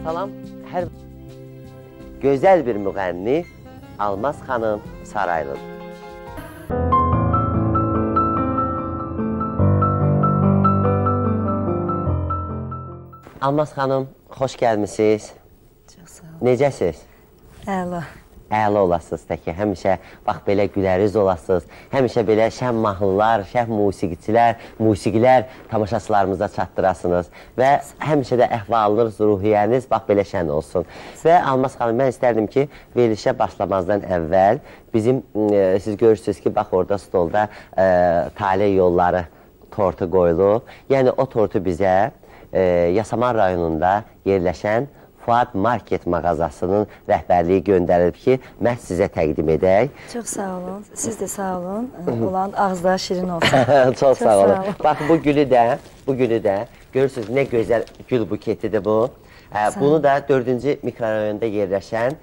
Salam, hər gözəl bir müğənni Almaz xanım Saraylı. Almaz xanım, xoş gəlmisiniz. Çox sağ olun. Necəsiz? Əla. Əla olasınız təki, həmişə bax belə güləriz olasınız, həmişə belə şən mahnılar, şən musiqiçilər, musiqilər tamaşaçılarımıza çatdırasınız və həmişə də əhvalınız, ruhiyyəniz bax belə şən olsun. Və Almaz xanım, mən istərdim ki, verilişə başlamazdan əvvəl bizim, siz görürsünüz ki, bax orada stolda Taleh Yolları tortu qoyulub. Yəni o tortu bizə Yasamal rayonunda yerləşən Fuad Market mağazasının rəhbərliyi göndərilib ki, məhz sizə təqdim edək. Çox sağ olun, siz də sağ olun. Olan ağızları şirin olsun. Çox sağ olun. Bax, bu gülü də, görürsünüz nə gözəl gül buketidir bu. Bunu da 4-cü mikrorayonda yerləşən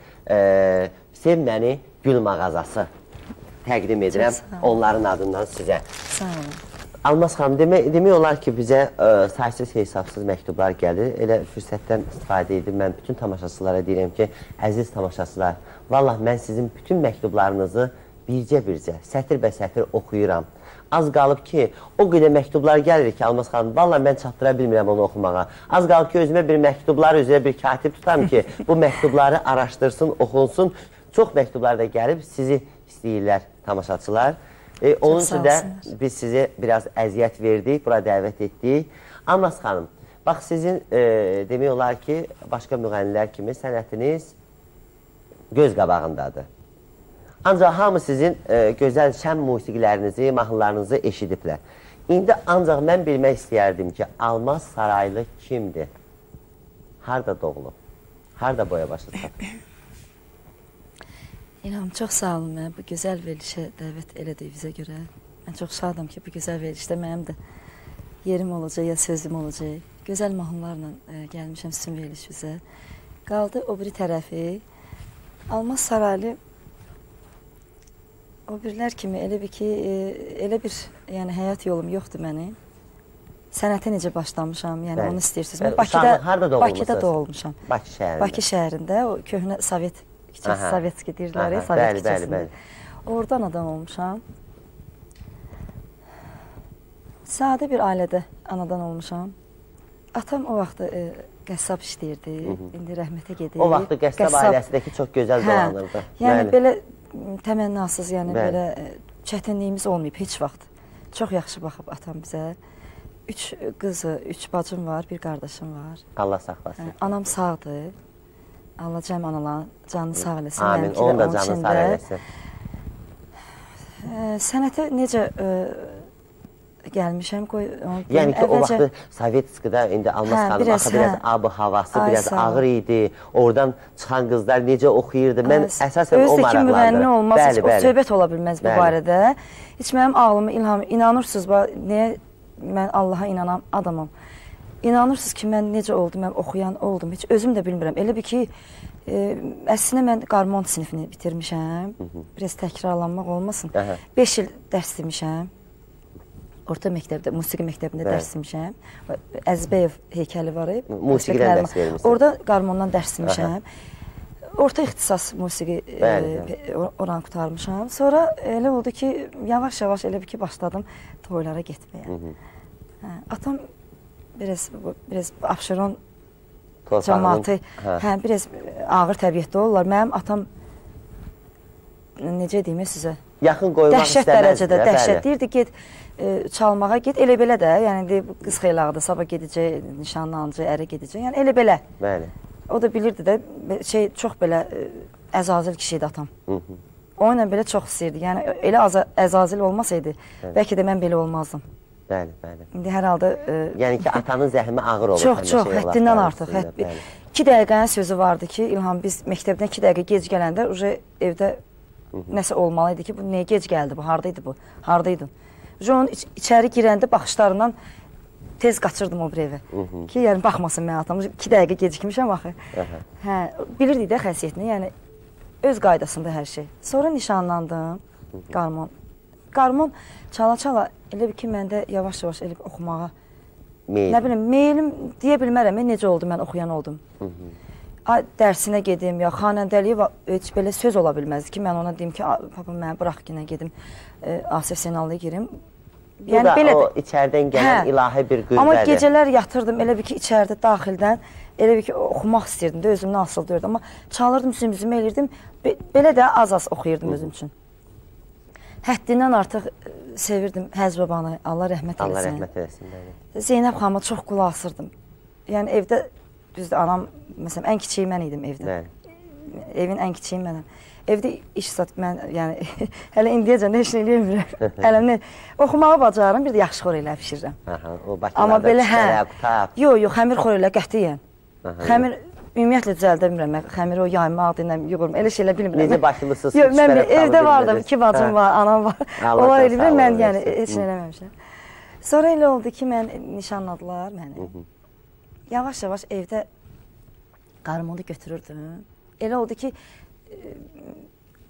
Sev Məni Gül mağazası təqdim edirəm onların adından sizə. Sağ olun. Almaz xanım, demək olar ki, bizə saysız hesabsız məktublar gəlir. Elə fürsətdən istifadə edib, mən bütün tamaşaçılara deyirəm ki, əziz tamaşaçılar, vallah mən sizin bütün məktublarınızı bircə-bircə, sətir-bə-sətir oxuyuram. Az qalıb ki, o qədər məktublar gəlir ki, Almaz xanım, vallah mən çatdıra bilmirəm onu oxumağa. Az qalıb ki, özümə bir məktublar üzrə bir katib tutam ki, bu məktubları araşdırsın, oxunsun. Çox məktublar da gəlib, sizi istəyirlər tamaşaçılar. Onun üçün də biz sizi biraz əziyyət verdik, bura dəvət etdik. Almaz xanım, bax sizin demək olar ki, başqa müğənnilər kimi sənətiniz göz qabağındadır. Ancaq hamı sizin gözəl şən musiqilərinizi, mahnılarınızı eşidiblər. İndi ancaq mən bilmək istəyərdim ki, Almaz Saraylı kimdir? Harda doğulub? Harda boya başa çatıb? İlham, çox sağ olun mənə bu gözəl verilişə dəvət elədiyinizə görə. Mən çox şadam ki, bu gözəl verilişdə mənim də yerim olacaq, ya sözüm olacaq. Gözəl mahnılarla gəlmişəm sizin verilişinizə. Qaldı o biri tərəfi. Almaz Saraylı o birilər kimi elə bir ki, elə bir yəni, həyat yolum yoxdur mənim. Sənətə necə başlamışam, yəni onu istəyirsiniz. Mən Bakıda doğulmuşam. Bakı şəhərində. Bakı şəhərində, o köhnə Sovet küçəsi, Sovetski deyirlər, Sovet küçəsində. Oradan adam olmuşam. Sadə bir ailədə anadan olmuşam. Atam o vaxt qəssab işləyirdi, indi rəhmətə gedir. O vaxtı qəssab ailəsindəki çox gözəl dolanırdı. Yəni belə təmənnasız, yəni belə çətinliyimiz olmayıb heç vaxt. Çox yaxşı baxıb atam bizə. 3 qızı, 3 bacım var, bir qardaşım var. Allah saxlasın. Anam sağdır. Allah cəm analar canını sağ eləsin. Amin, onun da canını sağ eləsin. Sənətə necə gəlmişəm? Yəni ki, o vaxtı Sovetskida indi Almaz xanım axı biraz ab havası biraz ağır idi. Oradan çıxan qızlar necə oxuyurdu? Mən əsasən o maraqlandırır. Özü ki, müğənni olmaz, heç o söhbət ola bilməz bu barədə. Heç mənim ağlıma ilham, inanırsınız, niyə mən Allaha inanan adamam. İnanırsınız ki, mən necə oldum, mən oxuyan oldum, heç özüm də bilmirəm. Elə bir ki, əslində mən qarmon sinifini bitirmişəm, biraz təkrarlanmaq olmasın. 5 il dərs demişəm, orta məktəbdə, musiqi məktəbində dərs demişəm. Əzbəyev heykəli var. Musiqidən dərs vermişsiniz. Orada qarmondan dərs demişəm. Orta ixtisas musiqi oranı qurtarmışam. Sonra elə oldu ki, yavaş-yavaş elə bir ki, başladım toylara getməyə. Atam biraz Abşeron cəmaatı, biraz ağır təbiətdə olurlar. Mənim atam, necə deyim sizə? Yaxın qoymaq istəməzdir. Dəhşət dərəcədə, dəhşət. Deyirdi, get, çalmağa get, elə belə də, yəni qız xeylağıdır, sabah gedəcək, nişanlanacaq, ərə gedəcək, yəni elə belə. Bəli. O da bilirdi də, çox belə əzazil kişi idi atam. Onunla belə çox istəyirdi, yəni elə əzazil olmasaydı, bəlkə də mən belə olmazdım. Bəli, bəli. İndi hər halda... Yəni ki, atanın zəhmi ağır olur. Çox, çox, həddindən artıq. 2 dəqiqənin sözü vardı ki, İlham, biz məktəbdən 2 dəqiqə gec gələndə evdə nəsə olmalı idi ki, bu nəyə gec gəldi, bu, haradaydı bu, haradaydın? Onun içəri girəndə baxışlarından tez qaçırdım o bir evə. Ki, yəni baxmasın mən atam, 2 dəqiqə gecikmişəm axı. Hə, bilirdik də xəsiyyətini, yəni öz qaydasında hər şey. Sonra nişanlandım, qarmon. Qarmon çala-çala elə bir ki, məndə yavaş-yavaş elə bir oxumağa, nə bilim, meylim deyə bilmərəm, necə oldu, mən oxuyan oldum. Dərsinə gedim, ya xanəndəliyi heç belə söz ola bilməzdi ki, mən ona deyim ki, papa mənə bırax yenə gedim, Asif Zeynallıya girim. Yəni, bu da belə o içərdən gələn ilahi bir qüvvədir. Amma gecələr yatırdım elə bir ki, içərdə daxildən, elə bir ki, oxumaq istəyirdim də, özümdən asılı deyirdim. Amma çalırdım, zümzümə elirdim, belə də az-az oxuyurdım özüm üçün. Həddindən artıq sevirdim Həz babanı, Allah rəhmət eləsin. Allah rəhmət eləsin, bəli. Zeynəb xanıma çox qulaq asırdım. Yəni evdə, düzdür, anam, məsələn, ən kiçiyi mən idim evdə. Bəli. Evin ən kiçiyi mənəm. Evdə iş zat, mən, yəni, hələ indiyəcən də heç nə eləyəmirəm. Ələmlə, oxumağı bacarım, bir də yaxşı xörəklər pişirirəm. Aha, o Bakılarda pişərə, qutab. Yox, yox, xəmir xörəklər qətiyyən. Xəmir, ümumiyyətlə düzəldə bilmirəm, mən xəmiri o yaymaqdı ilə yoğurum, elə şeylər bilmirəm. Necə Bakılısınız? Yox, mən evdə vardım, iki bacım var, anam var. Onlar eləyirlər, mən yəni heç nə eləməmişəm. Sonra elə oldu ki, mən nişanladılar məni. Yavaş-yavaş evdə qarmonu götürürdüm. Elə oldu ki,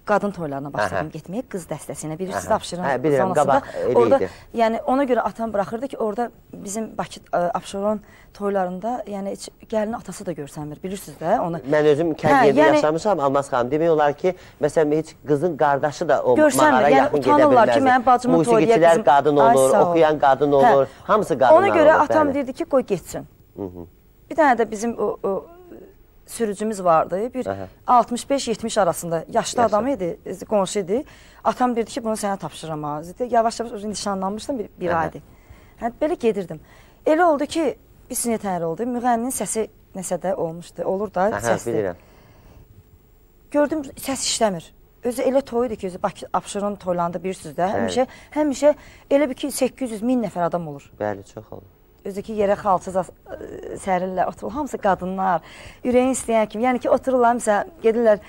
qadın toylarına başladım getməyə, qız dəstəsi ilə. Bilirsiniz, Abşeron zonasında. Orada, yəni ona görə atam bıraxırdı ki, orada bizim Bakı Abşeron toylarında, yəni heç gəlinin atası da görsənmir, bilirsiniz də onu. Mən özüm kənd yerində yaşamışam, Almaz xanım. Demək olar ki, məsələn, heç qızın qardaşı da o mağara yaxın gedə bilməzdi. Musiqiçilər qadın olur, oxuyan qadın olur, hamısı qadınlar olur. Ona görə atam deyirdi ki, qoy getsin. Bir dənə də bizim o sürücümüz vardı, bir 65-70 arasında yaşlı adam idi, qonşu idi. Atam deyirdi ki, bunu sənə tapşırıram. Yavaş-yavaş nişanlanmışdım, bir aydı. Belə gedirdim. Elə oldu ki, bir sinə təhər oldu, müğənninin səsi nəsə də olmuşdu, olur da səsdir. Gördüm, səs işləmir. Özü elə toy idi ki, özü Bakı Abşeron toylarında bilirsiniz də, həmişə elə bir ki, 800 min nəfər adam olur. Bəli, çox olur. Özdəki yerə xalça sərirlər, oturur, hamısı qadınlar, ürəyin istəyən kimi. Yəni ki, otururlar, məsələn, gedirlər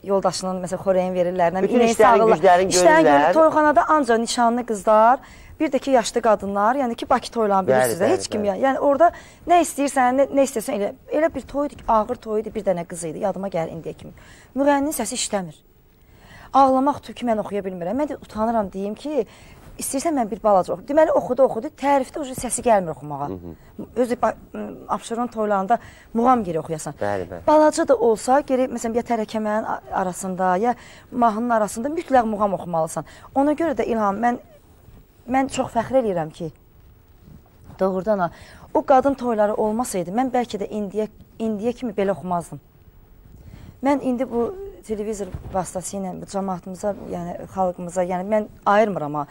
yoldaşının, məsələn, xörəyin verirlər. Bütün işlərin, güclərin görürlər. Toyxanada ancaq nişanlı qızlar, bir də ki, yaşlı qadınlar, yəni ki, Bakı toylarını bilirsiniz də, heç kim. Yəni orada nə istəyirsən, nə istəyirsən, elə bir toy idi ki, ağır toy idi, bir dənə qız idi, yadıma gəlir indiyə kimi. Müğənninin səsi işləmir. Ağlamaq tutur ki, mən oxuya bilmirəm. Mən də utanıram deyim ki, İstəyirsən mən bir balaca oxuyum. Deməli, oxudu, tərifdə ucu səsi gəlmir oxumağa. Özü Abşeron toylarında muğam geri oxuyasan. Bəli, bəli. Balaca da olsa, geri, məsələn, ya tərəkəmənin arasında, ya mahnının arasında mütləq muğam oxumalısan. Ona görə də İlham, mən çox fəxr eləyirəm ki, doğrudan o qadın toyları olmasaydı, mən bəlkə də indiyə kimi belə oxumazdım. Mən indi bu televizor vasitəsilə cəmaatımıza, yəni xalqımıza, yəni mən ayırmıram ha.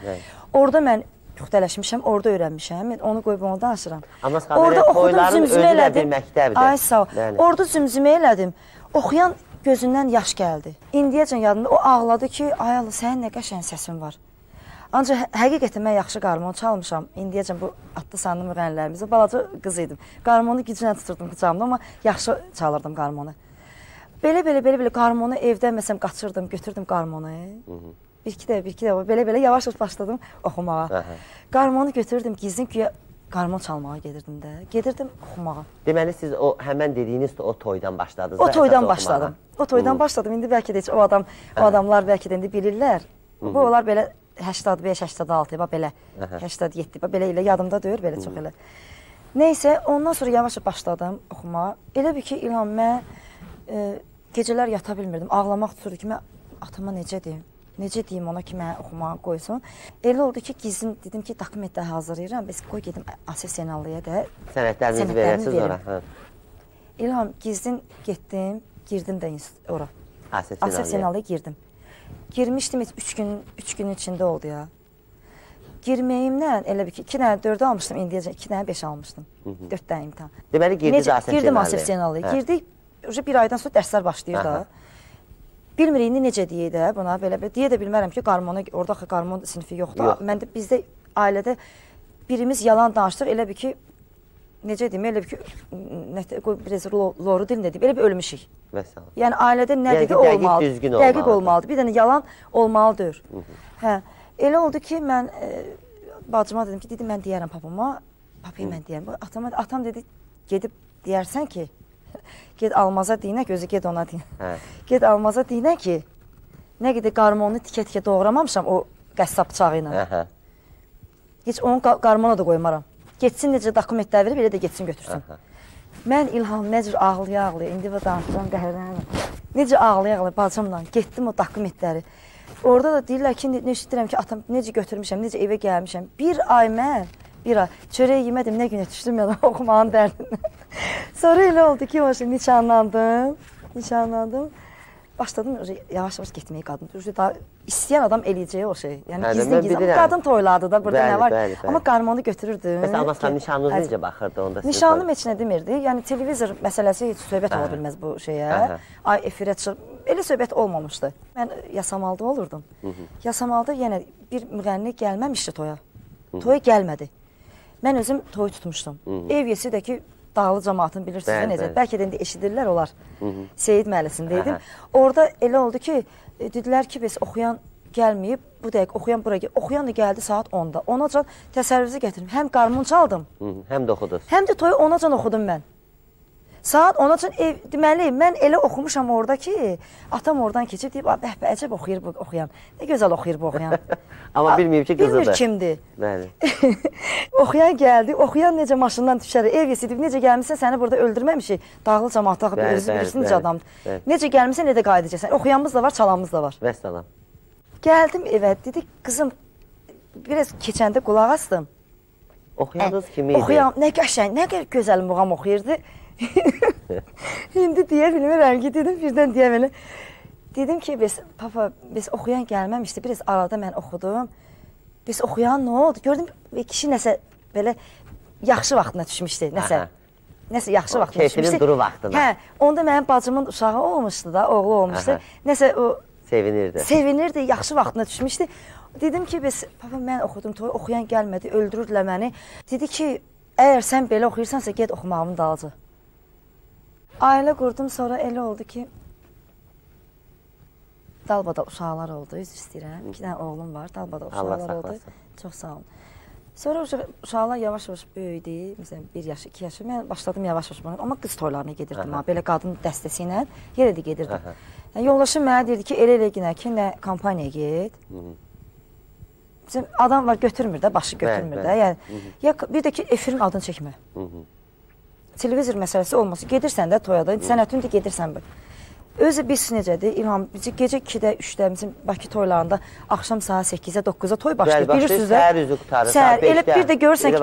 Orada mən püxtələşmişəm, orada öyrənmişəm. Mən onu qoyub onu danışıram. Orada oxudum, zümzümə elədim. Ay sağ ol. Orada zümzümə elədim. Oxuyan gözündən yaş gəldi. İndiyəcən yadımda o ağladı ki, ay Allah, sənin nə qəşəng səsin var. Ancaq həqiqətən mən yaxşı qarmon çalmışam. İndiyəcən bu adlı sanlı müğənnilərimizə balaca qız idim. Qarmonu güclə tuturdum qucağımda, amma yaxşı çalırdım qarmonu. Belə-belə qarmonu evdə məsələn qaçırdım, götürdüm qarmonu. Bir iki dəfə belə-belə yavaş-yavaş başladım oxumağa. Qarmonu götürdüm, gizlin güya qarmon çalmağa gedirdim də. Gedirdim oxumağa. Deməli siz o həmən dediyiniz o toydan başladınız. O toydan başladım. O toydan başladım. İndi bəlkə də heç o adamlar bəlkə də indi bilirlər. Bu onlar belə 85, 86, bax belə 87, bax belə elə yadımda deyil, belə çox elə. Neysə, ondan sonra yavaş-yavaş başladım oxumağa. Elə bir ki, İlham, mən gecələr yata bilmirdim, ağlamaq tuturdu ki, mən atama necə deyim, necə deyim ona ki, mənə oxumağa qoysun. Elə oldu ki, gizlin dedim ki, dokumentlər hazırlayıram, biz qoy gedim Asif Zeynallıya da. Sənədlərinizi verəsiniz ora. İlham, gizlin getdim, girdim də ora. Asif Zeynallıya girdim. Girmişdim, heç 3 gün içində oldu ya. Girməyimlə elə bir ki, 2 dənə 4 almışdım, indiyəcən 2 dənə 5 almışdım. 4 dənə imtahan. Deməli, girdiniz Asif Zeynallıya. Girdim Asif Zeynallıya. Girdik. Bir aydan sonra dərslər başlayır da. Bilmirik, indi necə deyək də buna, belə deyə də bilmərəm ki, qarmona, orada axı qarmon sinifi yoxdur. Mən də, bizdə ailədə birimiz yalan danışdıq, elə bir ki, necə deyim, elə bir ki, biraz loru dilində deyim, elə bir ölmüşük. Yəni ailədə nə dedi olmalıdır, dəqiq olmalıdır, bir dənə yalan olmalıdır. Hə, elə oldu ki, mən bacıma dedim ki, dedim, mən deyərəm papama, papaya mən deyərəm. Atam dedi, gedib deyərsən ki, ged Almaza deyinə ki, özü ged ona deyinə. Ged Almaza deyinə ki, nə qədər qarmonu tikə-tikə doğramamışam o qəssab bıçağı ilə. Heç onu qarmona da qoymaram. Getsin necə dokumentlər verib, elə də getsin götürsün. Mən İlham nə cür ağlaya-ağlaya, indi və danışacağım, qəhərlənirəm. Necə ağlaya-ağlaya bacımla getdim o dokumentləri. Orada da deyirlər ki, nə eşidirəm ki, atam necə götürmüşəm, necə evə gəlmişəm. Bir ay mən, bir ay çörək yemədim, nə günə düşdüm yana oxumağın dərdindən. Sonra elə oldu ki, nişanlandım. Başladım yavaş-yavaş getməyə qadın. Daha istəyən adam eləyəcəyi o şey. Yəni gizlin-gizlin. Qadın toylardı da, burada nə var. Amma qarmonu götürürdüm. Bəs Almaz xanım, nişanlınız necə baxırdı onda? Nişanlım heç nə demirdi. Yəni televizor məsələsi heç söhbət ola bilməz bu şeyə. Ay efirə çıx. Elə söhbət olmamışdı. Mən Yasamalda olurdum. Yasamalda yenə bir müğənni gəlməmişdi toya. Toya gəlmədi. Mən özüm toyu tutmuşdum. Ev yesi də ki, dağlı cəmaatını bilirsiniz necə. Bəlkə də indi eşidirlər onlar. Seyid məhəlləsində idim. Orada elə oldu ki, dedilər ki, biz oxuyan gəlməyib, bu dəqiq oxuyan bura gəldi. Oxuyan da gəldi saat 10-da. 10-acan təsərrüfü gətirdim. Həm qarmon çaldım. Həm də oxudunuz. Həm də toyu 10-acan oxudum mən. Saat 10-acan ev, deməli, mən elə oxumuşam orada ki, atam oradan keçib deyib, bəh, bəh, əcəb oxuyur bu oxuyan. Nə gözəl oxuyur bu oxuyan. Amma bilməyib ki, qızıdır. Bilmir kimdir. Bəli. Oxuyan gəldi, oxuyan necə maşından düşər, ev yesidi, necə gəlmişsən, səni burada öldürməmişik. Dağlı cəmaatı axı, özü bilirsin necə adamdır. Necə gəlmişsən, necə qayıdacaqsan. Oxuyanımız da var, çalanımız da var. Vəssalam. Gəldim evə, dedi, qızım, biraz keçəndə qulaq astım. Oxuyanınız kimi idi? Oxuyan, nə qəşəng, nə gözəl muğam oxuyurdu. İndi deyə bilmirəm ki, dedim, birdən deyə bilmirəm. Dedim ki, biz, papa, biz oxuyan gəlməmişdi, biraz arada mən oxudum. Biz oxuyan nə oldu? Gördüm, kişi nəsə belə yaxşı vaxtına düşmüşdü, nəsə. Nəsə yaxşı vaxtına düşmüşdü. Keyfinin duru vaxtına. Hə, onda mənim bacımın uşağı olmuşdu da, oğlu olmuşdu. Nəsə o... Sevinirdi. Sevinirdi, yaxşı vaxtına düşmüşdü. Dedim ki, biz, papa, mən oxudum, toy, oxuyan gəlmədi, öldürürdülər məni. Dedi ki, əgər sən belə oxuyursansa, get oxumağımın dalınca. Ailə qurdum, sonra elə oldu ki, dalbadal uşaqlar oldu, üzr istəyirəm. 2 dənə oğlum var, dalbadal uşaqlar oldu. Çox sağ olun. Sonra uşaqlar yavaş-yavaş böyüdü, məsələn, 1 yaşı, 2 yaşı. Mən başladım yavaş-yavaş bunu, amma qız toylarına gedirdim, belə qadın dəstəsi ilə yenə də gedirdim. Yoldaşım mənə deyirdi ki, elə-elə günə ki, nə kampaniyaya get. Adam var, götürmür də, başı götürmür də. Bir də ki, efirin adını çəkmə. Televizor məsələsi olmasın. Gedirsən də toya da, sənətin də gedirsən. Özü biz necədir, İlham, gecə 2-də, 3-də, bizim Bakı toylarında axşam saat 8-ə, 9-a toy başlayır. Bilirsiniz də, səhər üzü qurtarır, saat 5-də. Elə bir də görürsən ki,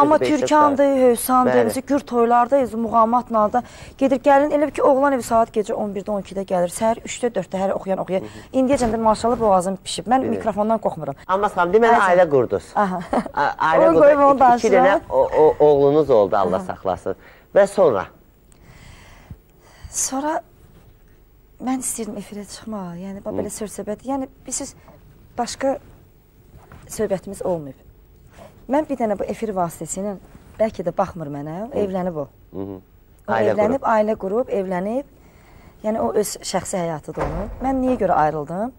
amma Türkandır, Hövsandır, gür toylardayız, muğamatla da gedir, gəlin, elə bir ki, oğlan evi saat gecə 11-də, 12-də gəlir, səhər 3-də, 4-də hər oxuyan oxuyan. İndiyəcən də maşallah boğazım pişib, mən mikrofondan qorxmuram. Amma xanım, deməli, ailə qurdunuz. Ailə qurdunuz, 2 dənə oğlunuz oldu, Allah saxlasın. Və sonra? Sonra mən istəyirdim efirə çıxmaq, yəni belə söhbət, yəni bilirsiniz, başqa söhbətimiz olmayıb. Mən bir dənə bu efir vasitəsilə, bəlkə də baxmır mənə, evlənib o. O evlənib, ailə qurub, evlənib, yəni o öz şəxsi həyatıdır onun. Mən niyə görə ayrıldım?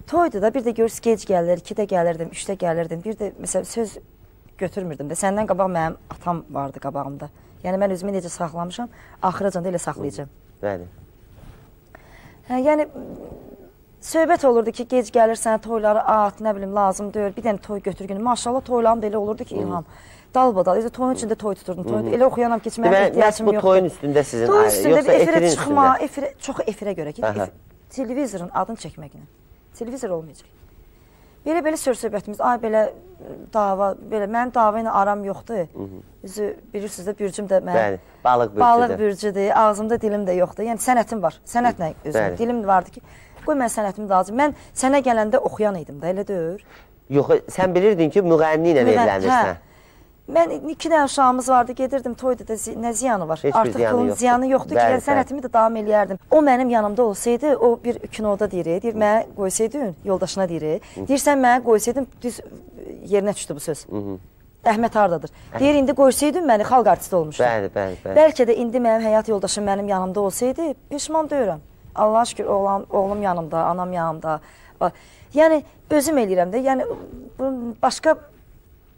Toydu da, bir də görürsünüz, gec gəlir, 2-də gəlirdim, 3-də gəlirdim, bir də məsələn söz götürmürdüm də. Səndən qabaq mənim atam vardı qabağımda. Yəni mən özümü necə saxlamışam, axıracan da elə saxlayacağam. Bəli. Yəni, söhbət olurdu ki, gec gəlirsən, toyları at, nə bilim, lazım deyil, bir dənə toy götür günü. Maşallah, toylarım da elə olurdu ki, İlham, dalbadal, elə toyun içində toy tuturdum, toy, elə oxuyanam ki, heç mənim ehtiyacım yoxdur. Bu toyun üstündə sizin toyun ayrı, üstündə yoxsa bir efirə efirin çıxma, üstündə? Çox efirə görə ki, televizorun adını çəkməklə, televizor olmayacaq. Belə-belə söhbətimiz, ay belə dava, belə, mənim dava ilə aram yoxdur. Üzü, bilirsiniz də, bürcüm də mənim. Bəli, balıq bürcüdür. Balıq bürcüdür, ağzımda dilim də yoxdur. Yəni sənətim var, sənətlə özüm, dilim vardı ki, qoy mən sənətimi də alacağım. Mən sənə gələndə oxuyan idim də, elə deyir. Yox, sən bilirdin ki, müğənni ilə evlənirsən. Mən 2 dənə uşağımız vardı, gedirdim toyda da nə ziyanı var? Heç bir Artıq pulun ziyanı yoxdur ki, yəni sənətimi də davam eləyərdim. O mənim yanımda olsaydı, o bir kinoda deyir, deyir, mənə qoysaydın, yoldaşına deyir, deyir, sən mənə qoysaydın, düz yerinə düşdü bu söz. Əhməd hardadır? Deyir, indi qoysaydın məni, xalq artisti olmuşdum. Bəli, bəli, bəli. Bəlkə də indi mənim həyat yoldaşım mənim yanımda olsaydı, peşman deyirəm. Allaha şükür, oğlum yanımda, anam yanımda. Yəni, özüm eləyirəm də, yəni,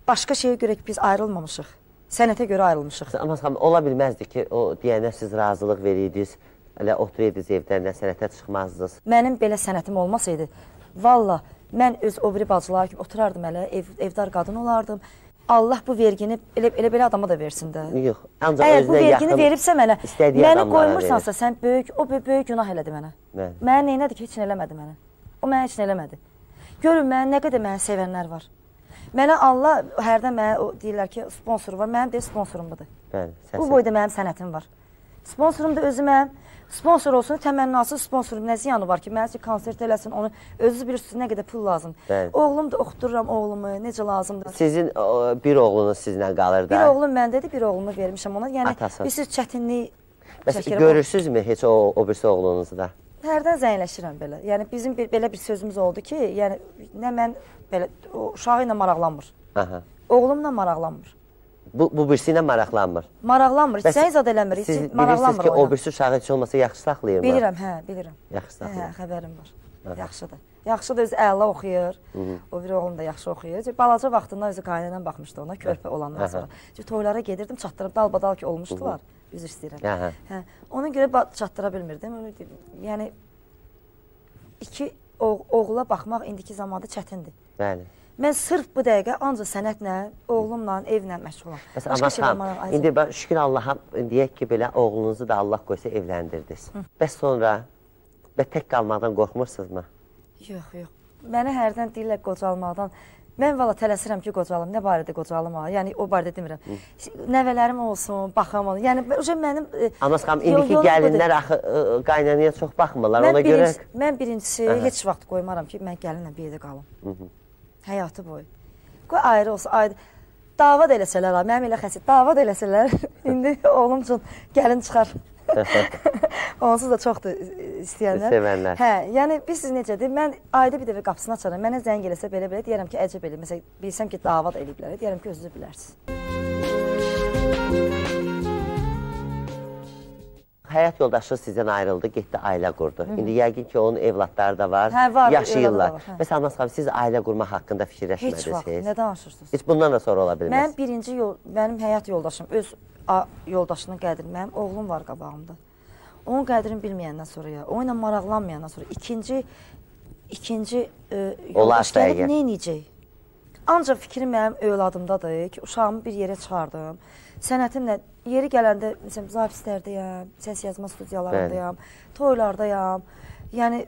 başqa şeyə görə ki, biz ayrılmamışıq. Sənətə görə ayrılmışıq. Amma ola bilməzdi ki, o deyənə siz razılıq verirdiniz, elə otururdunuz evdə, nə sənətə çıxmazdınız. Mənim belə sənətim olmasaydı, valla, mən öz o biri bacılar kimi oturardım elə, evdar qadın olardım. Allah bu vergini elə belə adama da versin də. Yox, ancaq əgər bu özünə vergini yaxın veribsə mənə, istədiyi məni adamlara qoymursansa, sən böyük, o böyük günah elədi mənə. Bəli. Mənə neynədi ki, heç nə eləmədi mənə. O mənə heç nə eləmədi. Görün, mənə nə qədər məni sevənlər var. Mənə Allah, hərdən mənə deyirlər ki, sponsoru var. Mənim deyir, sponsorum budur. Bəli, bu boyda mənim sənətim var. Sponsorum da özüməm. Sponsor olsun, təmənnası sponsorum nə ziyanı var ki, mənə üçün konsert eləsin, onu özünüz bilirsiniz nə qədər pul lazımdır. Bəli. Oğlum da oxudururam oğlumu, necə lazımdır. Sizin bir oğlunuz sizlə qalır da. Bir oğlum məndədir, bir oğlumu vermişəm ona. Yəni, Atası. bir sürü çətinlik Bəs çəkirəm. görürsünüzmü heç o birisi oğlunuzu da? Hərdən zəngləşirəm belə. Yəni, bizim belə bir sözümüz oldu ki, yəni, nə mən belə, o, uşağı ilə maraqlanmır. Aha. Oğlumla maraqlanmır. Bu birisi ilə maraqlanmır. Maraqlanmır, Bəs zəng zad eləmir, siz bilirsiniz maraqlanmır ki, o oyla. birisi uşağı heç olmasa yaxşı saxlayırmı? Bilirəm, hə, bilirəm. Yaxşı saxlayır. Hə, xəbərim var. Yaxşıdır. Yaxşıdır, özü əla oxuyur. O bir oğlum da yaxşı oxuyur. Balaca vaxtından özü qaynanam baxmışdı ona, körpə olandan sonra. Çünki toylara gedirdim, çatdırıb dalbadal ki olmuşdular. Üzr istəyirəm. Hə, ona görə çatdıra bilmirdim. Yəni, iki oğula baxmaq indiki zamanda çətindir. Bəli. Mən sırf bu dəqiqə ancaq sənətlə, oğlumla, evlə məşğulam. Məsələn, Aman xanım, indi şükür Allaha, deyək ki, belə oğlunuzu da Allah qoysa evləndirdiniz. Bəs sonra, və tək qalmaqdan qorxmursunuzmu? Yox, yox. Mənə hərdən deyirlər qocalmaqdan. Mən valla tələsirəm ki, qocalım. Nə barədə qocalım ha? Yəni, o barədə demirəm. Nəvələrim olsun, baxam onu. Yəni, mənim... Aman xanım, indiki gəlinlər axı qaynanaya çox baxmırlar, ona görə... Mən birincisi heç vaxt qoymaram ki, mən gəlinlə bir yerdə qalım. Həyatı boyu. Qoy ayrı olsun, ayrı. Dava da eləsələr, mənim elə xəsiyyət, dava da eləsələr, indi oğlum üçün gəlin çıxar. Onsuz da çoxdur istəyənlər. Sevənlər. Hə, yəni bilirsiniz necədir, mən ayda bir dəfə qapısını açaram, mənə zəng eləsə belə-belə, deyərəm ki, əcəb elə. Məsələn, bilsəm ki, dava da eləyiblər, deyərəm ki, özünüzü bilərsiniz. Həyat yoldaşı sizdən ayrıldı, getdi, ailə qurdu. İndi yəqin ki, onun evladları da var, hə, var, yaşayırlar. Var, hə. Məsələn, Almaz xanım, siz ailə qurmaq haqqında fikirləşmədiniz heç? Heç vaxt, nə danışırsınız? Heç bundan da sonra ola bilməz. Mənim birinci yol, mənim həyat yoldaşım, öz yoldaşının qədrini, mənim oğlum var qabağımda. Onun qədrini bilməyəndən sonra, ya, onunla maraqlanmayandan sonra ikinci yoldaş gəlib nə edəcək? Ancaq fikrim mənim övladımdadır ki, uşağımı bir yerə çıxardım. Sənətimlə yeri gələndə, məsələn, zapislərdəyəm, səs yazma studiyalarındayam, toylardayam. Yəni,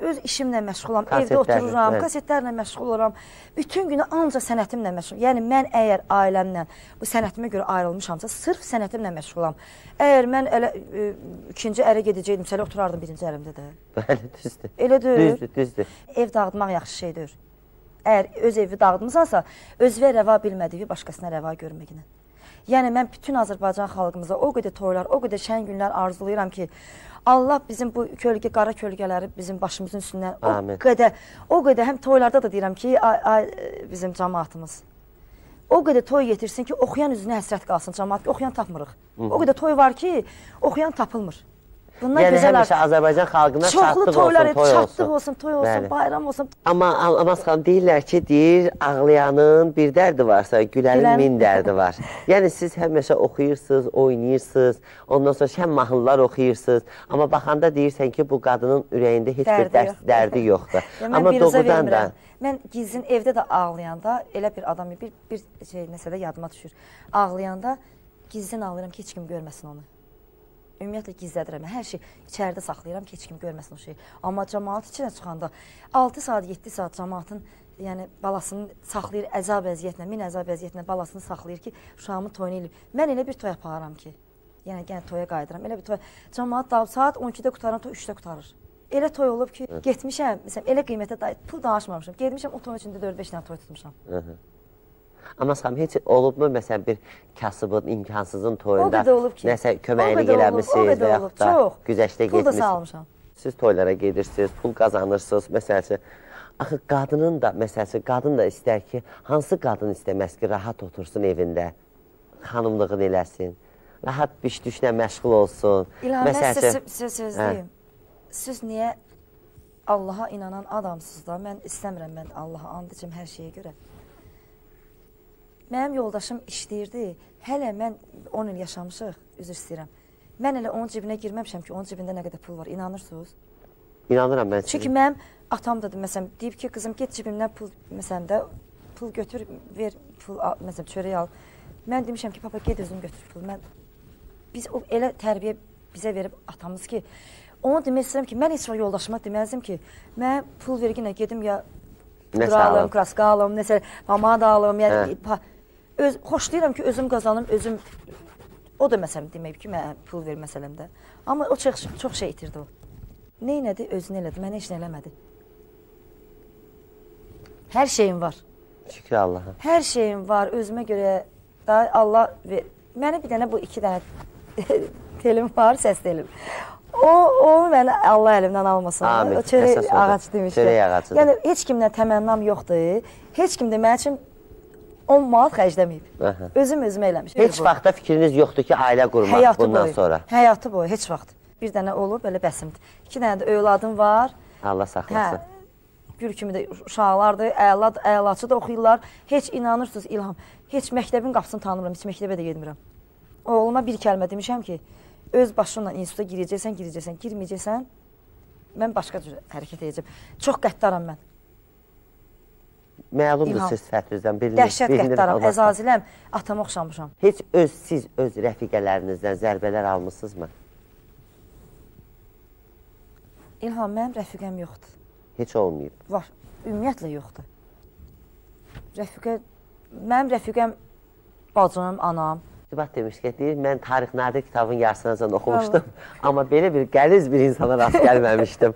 öz işimlə məşğulam, evdə otururam, kasetlərlə məşğul oluram. Bütün günü ancaq sənətimlə məşğulam. Yəni, mən əgər ailəmlə, bu sənətimə görə ayrılmışamsa, sırf sənətimlə məşğulam. Əgər mən elə ikinci ərə gedəcəkdim, sələ oturardım birinci ərimdə də. Bəli, düzdür. Elə deyil. Düzdür, düzdür. Ev dağıtmaq yaxşı şey deyil. Əgər öz evi dağıtmısansa, özünə rəva bilmədiyi başqasına rəva görməyinə. Yəni, mən bütün Azərbaycan xalqımıza o qədər toylar, o qədər şən günlər arzulayıram ki, Allah bizim bu kölgə, qara kölgələri bizim başımızın üstündən o qədər, həm toylarda da deyirəm ki, ay, bizim cəmaatımız. O qədər toy yetirsin ki, oxuyan üzünə həsrət qalsın cəmaat ki, oxuyan tapmırıq. O qədər toy var ki, oxuyan tapılmır. Bundan yəni gözəl həmişə Azərbaycan xalqına çoxlu çatdıq toylar, olsun, toy olsun. Çatdıq olsun, toy olsun, bəli. Bayram olsun. Amma Almaz xanım deyirlər ki, deyir, ağlayanın bir dərdi varsa, gülənin min dərdi var. Yəni siz həmişə oxuyursunuz, oynayırsınız, ondan sonra şən mahnılar oxuyursunuz. Amma baxanda deyirsən ki, bu qadının ürəyində heç bir dərdi yoxdur. Yəni, amma doğrudan da... Mən gizlin evdə də ağlayanda, elə bir adam, bir şey məsələ yadıma düşür. Ağlayanda gizlin ağlayıram ki, heç kim görməsin onu. Ümumiyyətlə gizlədirəm. Hər şey içəridə saxlayıram ki, heç kim görməsin o şeyi. Amma cəmaat içinə çıxanda 6 saat, 7 saat cəmaatın, yəni balasını saxlayır əzab əziyyətlə, min əzab əziyyətlə balasını saxlayır ki, uşağımın toyunu eləyib. Mən elə bir toy aparıram ki, yəni yenə toya qayıdıram. Elə bir toy. Cəmaat da saat 12-də qutaran toy 3-də qutarır. Elə toy olub ki, getmişəm, məsələn, elə qiymətə pul danışmamışam. Getmişəm o toyun içində 4-5 dənə toy tutmuşam. Amma xanım, heç olubmu məsələn bir kasıbın, imkansızın toyunda nəsə köməklik eləmişsiniz və yaxud da güzəştə getmişsiniz? Pul da salmışam. Siz toylara gedirsiniz, pul qazanırsınız, məsəl üçün. Axı qadının da, məsəl üçün, qadın da istər ki, hansı qadın istəməz ki, rahat otursun evində, xanımlığını eləsin, rahat biş-düşlə məşğul olsun. İlham, mən sizə söz deyim. Siz niyə Allaha inanan adamsınız da? Mən istəmirəm, mən Allaha and içim hər şeyə görə. Mənim yoldaşım işləyirdi. Hələ mən 10 il yaşamışıq, üzr istəyirəm. Mən elə onun cibinə girməmişəm ki, onun cibində nə qədər pul var. İnanırsınız? İnanıram mən sizə. Çünki mənim atam da, məsələn, deyib ki, qızım, get cibimdən pul, məsələn də, pul götür, ver, pul al, məsələn, çörək al. Mən demişəm ki, papa, ged özün götür pul. Biz o elə tərbiyə bizə verib atamız ki, onu demək istəyirəm ki, mən heç vaxt yoldaşıma deməzdim ki, mən pul verginlə gedim ya pudra alım, kraska alım, nəsə pomada alım. Yəni, xoşlayıram ki, özüm qazanım, özüm... O da məsələn deməyib ki, mənə pul ver məsələmdə. Amma o çox şey itirdi o. Nə elədi? Özünü elədi. Mənə heç nə eləmədi. Hər şeyim var. Şükür Allaha. Hər şeyim var. Özümə görə daha Allah ver. Mənə bir dənə bu 2 dənə telim var, səs telim. O məni Allah əlimdən almasın. Amin. O çörək ağacı demişdi. Çörək ağacıdır. Yəni heç kimdən təmənnam yoxdur. Heç kim də mənim üçün 10 manat xərcləməyib. Aha. Özüm özümə eləmişəm. Heç vaxtda fikriniz yoxdur ki, ailə qurmaq həyatı bundan boyu, sonra. Həyatı boyu, heç vaxt. Bir dənə olub, belə bəsimdir. 2 dənə də övladım var. Allah saxlasın. Hə, gül kimi də uşaqlardır, əlaçı da oxuyurlar. Heç inanırsınız İlham, heç məktəbin qapısını tanımıram, heç məktəbə də getmirəm. Oğluma bir kəlmə demişəm ki, öz başınla instituta girəcəksən, girəcəksən, girməyəcəksən, mən başqa cür hərəkət edəcəm. Çox qəddaram mən. Məlumdur siz sifətinizdən, bilinir. Dəhşət qəddaram, əzaziləm, atama oxşamışam. Heç siz öz rəfiqələrinizdən zərbələr almışsınızmı? İlham, mənim rəfiqəm yoxdur. Heç olmayıb? Var, ümumiyyətlə yoxdur. Mənim rəfiqəm bacım, anam. İrtibat demiş ki, deyir, mən Tarix Nadir kitabın yarısınacan oxumuşdum, amma belə bir qəliz bir insana rast gəlməmişdim.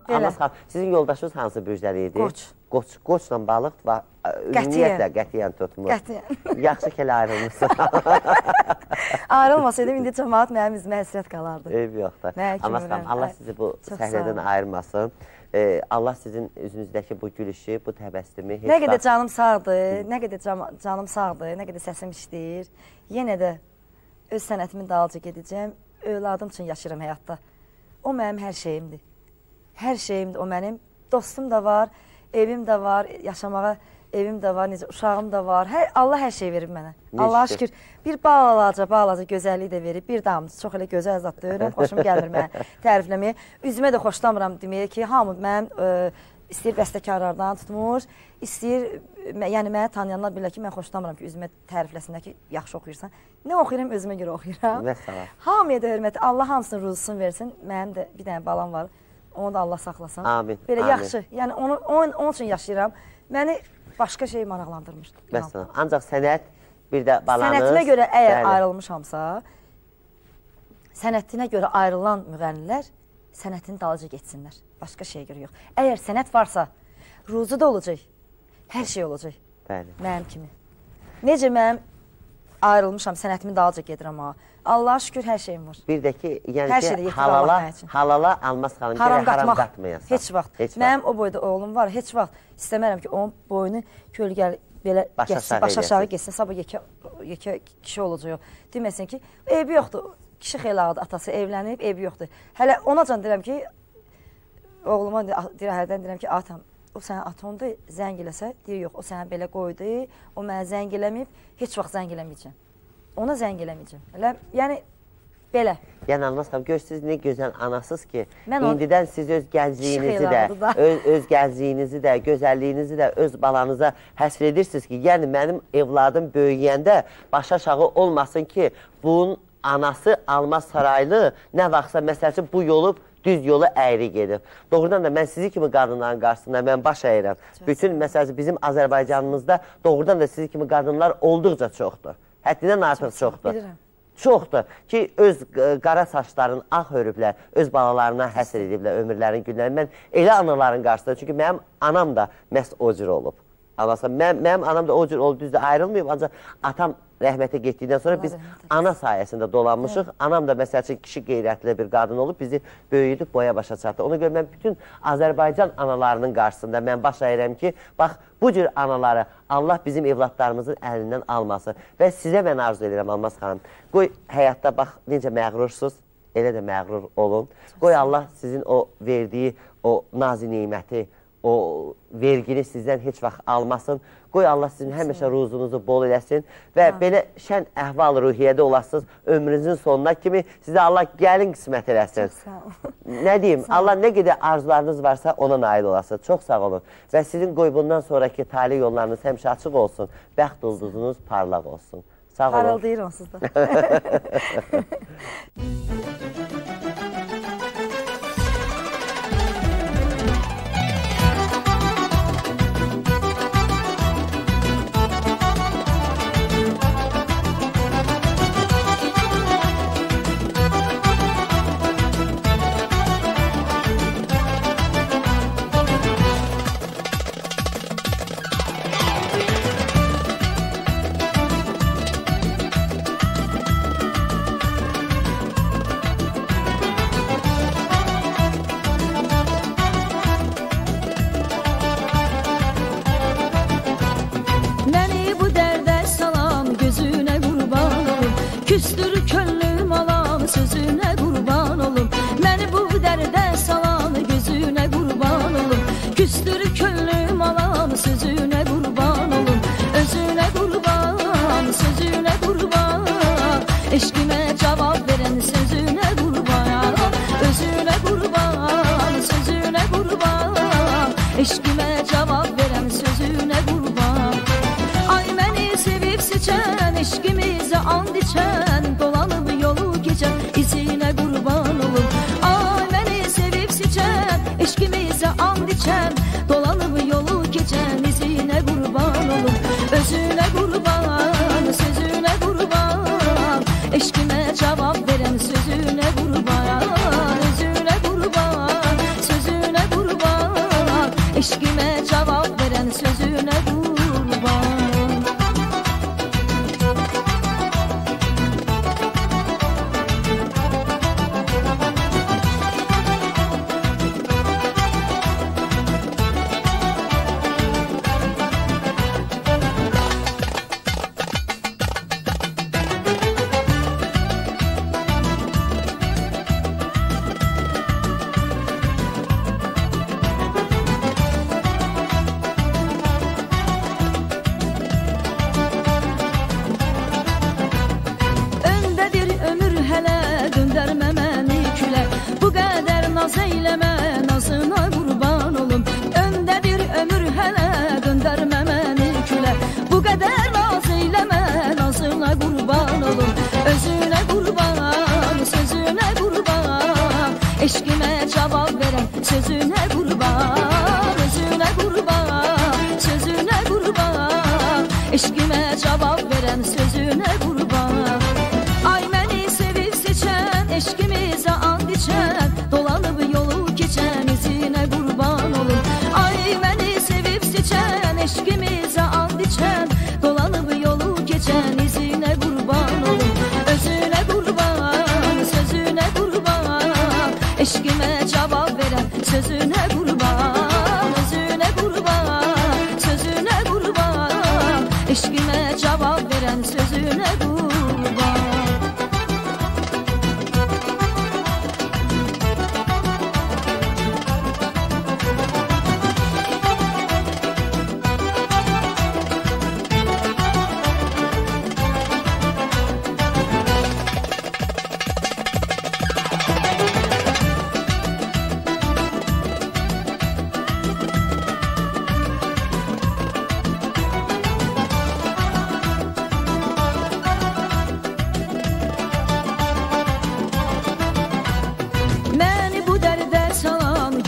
Almaz xanım, sizin yoldaşınız hansı bürcləri idi? Qoç. Qoç. Qoçla balıq ümumiyyətlə qətiyyən tutmur. Qətiyyən. Yaxşı ki, elə ayrılmışsın. Ayrılmasaydım, indi cəmaat mənim üzümə həsrət qalardı. Eyb yoxdur. Almaz xanım, Allah sizi bu səhnədən ayırmasın. Allah sizin üzünüzdəki bu gülüşü, bu təbəssümü... Nə qədər canım sağdır, nə qədər canım sağdır, nə qədər səsim işləyir. Yenə də öz sənətimin dalınca gedəcəm. Övladım üçün yaşayıram həyatda. O mənim hər şeyimdir. Hər şeyimdir o mənim. Dostum da var, evim də var, yaşamağa evim də var, necə uşağım da var. Allah hər şey verib mənə. Allaha şükür. Bir balaca, balaca gözəllik də verib, bir damcı. Çox elə gözəl zad deyirəm, xoşum gəlmir mənə tərifləməyə. Üzümə də xoşlamıram deməyə ki, hamı mənim istəyir bəstəkarlardan tutmuş, istəyir, yəni mənə tanıyanlar bilirlər ki, mən xoşlamıram ki, üzümə tərifləsinlər ki, yaxşı oxuyursan. Nə oxuyuram, özümə görə oxuyuram. Hamıya da hörməti, Allah hamısının ruzusunu versin. Mənim də bir dənə balam var. Onu da Allah saxlasın. Amin. Belə yaxşı, yəni onun üçün yaşayıram. Məni başqa şey maraqlandırmır. Məsələn, ancaq sənət, bir də balanız. Sənətimə görə əgər ayrılmışamsa, sənətinə görə ayrılan müğənnilər sənətin dalınca getsinlər. Başqa şeyə görə yox. Əgər sənət varsa, ruzu da olacaq, hər şey olacaq. Bəli. Mənim kimi. Necə mənim ayrılmışam, sənətimin dalınca gedirəm ha. Allaha şükür hər şeyim var. Bir də ki, yəni ki, halala Almaz xanım gərək haram qatmayasan. Heç vaxt. Mənim o boyda oğlum var, heç vaxt istəmərəm ki, onun boyunu kölgəli belə getsin, baş aşağı getsin, sabah yekə kişi olacaq o. Deməsin ki, eybi yoxdur, kişi xeyli atası evlənib, eybi yoxdur. Hələ onacan deyirəm ki, oğluma hərdən deyirəm ki, atam, o sənin atondur, zəng eləsə, deyir yox, o sənə belə qoydu, o mənə zəng eləməyib, heç vaxt zəng eləməyəcəm. Ona zəng eləməyəcəm. Elə, yəni, belə. Yəni, Almaz xanım, görürsünüz, nə gözəl anasız ki, indidən siz öz gəncliyinizi də, öz gəncliyinizi də, gözəlliyinizi də öz balanıza həsr edirsiniz ki, yəni mənim evladım böyüyəndə baş aşağı olmasın ki, bunun anası Almaz Saraylı nə vaxtsa, məsəl üçün, bu yolu düz yolu əyri gedib. Doğrudan da mən sizi kimi qadınların qarşısında mən baş əyirəm. Bütün, məsəl üçün, bizim Azərbaycanımızda doğrudan da sizi kimi qadınlar olduqca çoxdur. Həddindən artıq çoxdur. Çoxdur ki, öz qara saçların ağ hörüblər, öz balalarına həsr ediblər ömürlərin günlərini. Mən elə anaların qarşısında, çünki mənim anam da məhz o cür olub. Mənim anam da o cür olub, düzdür, ayrılmayıb, ancaq atam rəhmətə getdikdən sonra biz ana sayəsində dolanmışıq. Anam da məsəl üçün kişi qeyrətli bir qadın olub, bizi böyüdüb, boya başa çatdı. Ona görə mən bütün Azərbaycan analarının qarşısında mən baş əyirəm ki, bax, bu cür anaları Allah bizim evladlarımızın əlindən almasın. Və sizə mən arzu edirəm, Almaz xanım, qoy həyatda bax, necə məğrursuz, elə də məğrur olun. Qoy Allah sizin o verdiyi o nazi neməti, o vergini sizdən heç vaxt almasın. Qoy Allah sizin həmişə ruzunuzu bol eləsin və belə şən əhval ruhiyyədə olasınız ömrünüzün sonuna kimi sizə Allah gəlin qismət eləsin. Çox sağ olun. Nə deyim, Allah nə qədər arzularınız varsa ona nail olasın. Çox sağ olun. Və sizin qoy bundan sonraki tali yollarınız həmişə açıq olsun. Bəxt ulduzunuz parlaq olsun. Sağ olun. Parıldayır onsuz da. Küstür könlüm alan sözüne kurban olum. Məni bu dərdə salan gözünə qurban olum. Küstür könlüm alan sözünə qurban olum. Özünə qurban, sözünə qurban. Eşqimə cavab verən sözünə qurban. Özünə qurban, sözünə qurban. Eşqimə cavab verən sözünə qurban. Ay məni sevib seçən, eşqimizə and içən, dolanıb yolu keçən, izinə qurban olum. Ay məni sevib seçən, eşqimizə and içən, dolanıb yolu keçən, izinə qurban olum. Özünə qurban, sözünə qurban, eşqimə cavab verən sözünə qurban. Özünə qurban, sözünə qurban, eşqimə cavab verən sözünə qurban. Eşqimə cavab verən sözünə qurban. Özünə qurban, sözünə qurban. Eşqimə cavab verən sözünə qurban. Ay məni sevib seçən, eşqimizə and içən, dolanıb yolu keçən, izinə qurban olum. Ay məni sevib seçən, eşqimizə and içən, dolanıb yolu keçən, izinə qurban olum. Özünə qurban, sözünə qurban. Eşqimə cavab verən sözünə qurban. Özünə qurban, sözünə qurban. Eşqimə cavab verən sözünə qurban.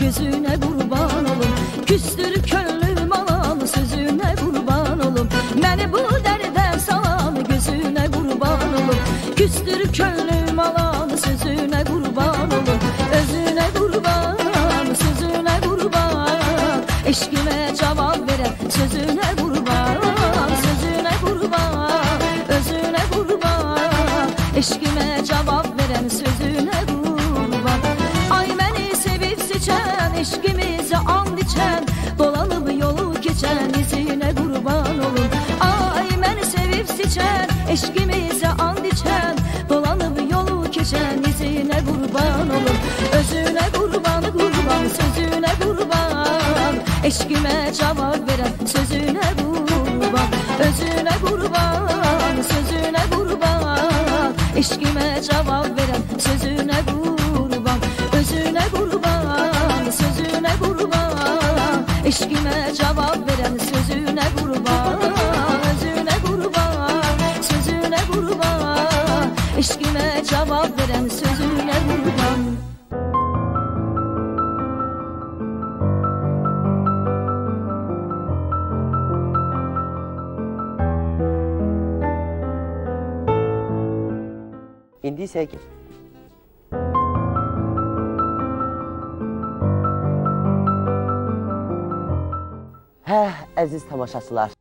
Gözünə qurban olum. Küstür könlüm alan sözünə qurban olum. Məni bu dərdə salan gözünə qurban olum. Küstür könlüm alan sözünə qurban olum. Özünə qurban, sözünə qurban. Eşqimə cavab verən sözünə qurban. Sözünə qurban, özünə qurban. Eşqimə cavab verən sözünə qurban. Ay məni sevib seçən, eşqimizə and içən, dolanıb yolu keçən, izinə qurban olum. Ay məni sevib seçən, eşqimizə and içən, dolanıb yolu keçən, izinə qurban olum. Özünə qurban, qurban, sözünə qurban. Eşqimə cavab verən sözünə qurban, özünə qurban, sözünə qurban. Eşqimə cavab verən sözünə qurban, özünə qurban, sözünə qurban. Eşqimə cavab verən sözünə qurban, özünə qurban, sözünə qurban. Eşqimə cavab verən sözünə qurban. İndi isə əziz tamaşaçılar,